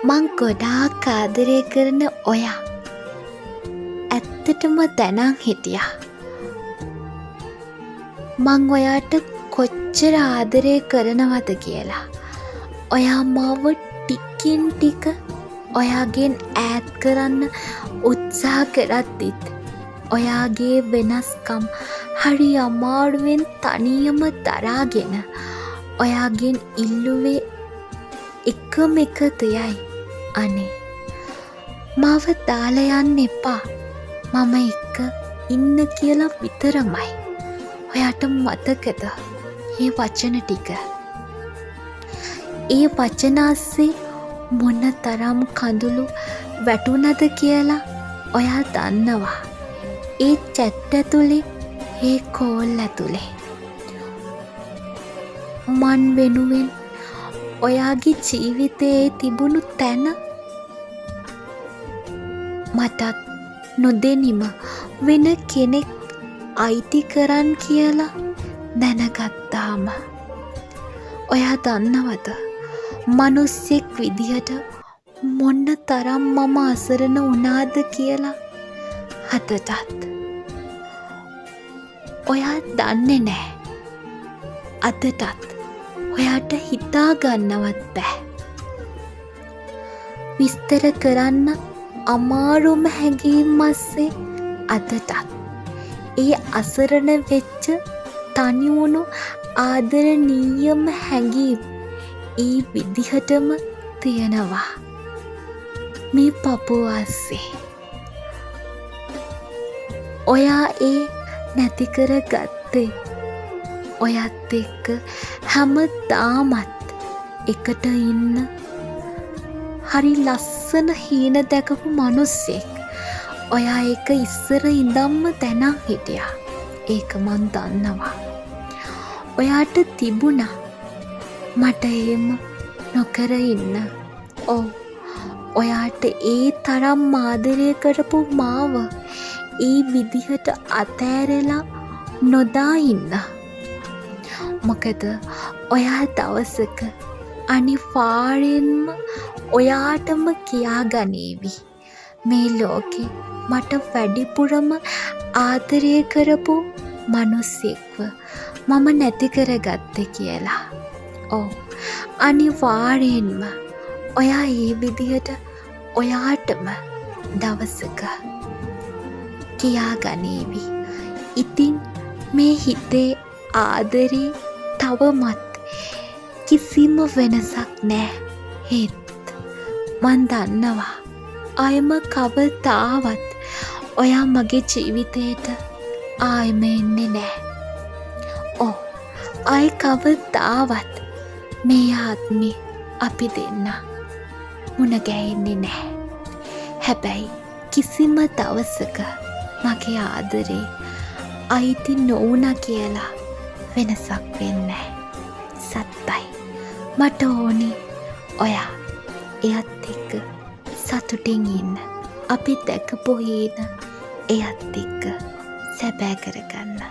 මං ගොඩාක් ආදරය කරන ඔයා ඇත්තටම දැනන් හිටියා මං ඔයාට කොච්චර ආදරය කරනවද කියලා. ඔයා මාව ටිකින් ටික ඔයාගෙන් ඈත් කරන්න උත්සාහ කරද්දිත් ඔයාගේ වෙනස්කම් හරි අමාරුවෙන් තනියම දරාගෙන ඔයාගෙන් ඉල්ලුවේ එකම එක දෙයයි, අනේ මාව දාලා යන්න එපා, මම එක්ක ඉන්න කියලා විතරමයි. ඔයාට මතකද ඒ වචන ටික? ඒ වචන අස්සේ මොන තරම් කඳුළු වැටුණද කියලා ඔයා දන්නවා. ඒ චැට් ඇතුලේ, ඒ කෝල් ඇතුලේ මන් වෙනුවෙන් ඔයාගේ ජීවිතයේ තිබුණු තැන මටත් නොදැනීම වෙන කෙනෙක් අයිති කරන් කියලා දැනගත්තාම ඔයා දන්නවද මනුස්සෙක් විදිහට මොන තරම් මම අසරණ වුණාද කියලා? අදටත් ඔයා දන්නේ නෑ. අදටත් ඔයාට හිතා ගන්නවත් බෑ. විස්තර කරන්න අමාරුම හැඟීම් අස්සේ අදටත් ඒ අසරණ වෙච්ච තනි වුණු ආදරණීයම හැඟීම් ඒ විදිහටම තියෙනවා මේ පපුව අස්සේ. ඔයා ඒ නැති කර ගත්තේ ඔයත් එක්ක හැමදාමත් එකට ඉන්න හරි ලස්සන හීන දැකපු මනුස්සෙක්. ඔයා ඒක ඉස්සර ඉඳන්ම දැනන් හිටියා. ඒක මං දන්නවා. ඔයාට තිබුණා මට එහෙම නොකර ඉන්න. ඔව්, ඔයාට ඒ තරම් ආදරය කරපු මාව ඒ විදිහට අතෑරලා නොදා ඉන්න. මොකද ඔයා දවසක අනිවාර්යෙන්ම ඔයාටම කියා ගනීවි මේ ලෝකෙ මට වැඩිපුරම ආදරය කරපු මනුස්සෙක්ව මම නැති කරගත්තේ කියලා. ඔව්, අනිවාර්යෙන්ම ඔයා ඒ විදිහට ඔයාටම දවසක කියා ගනීවි. ඉතින් මේ හිතේ ආදරේ තවමත් කිසිම වෙනසක් නෑ. ඒත් මං දන්නවා ආයෙම කවදාවත් ඔයා මගේ ජීවිතේට ආයෙම එන්නේ නෑ. ඔව්, ආයෙ කවදාවත් මේ ආත්මේ අපි දෙන්න මුණ ගැහෙන්නේ නෑ. හැබැයි කිසිම දවසක මගේ ආදරේ අයිති නොවුණා කියලා වෙනසක් වෙන්නේ නෑ. සත්තයි. මට ඕනි ඔයා එයත් එක්ක සතුටින් ඉන්න. අපි දැකපු හීන එයත් එක්ක සැබෑ කරගන්න.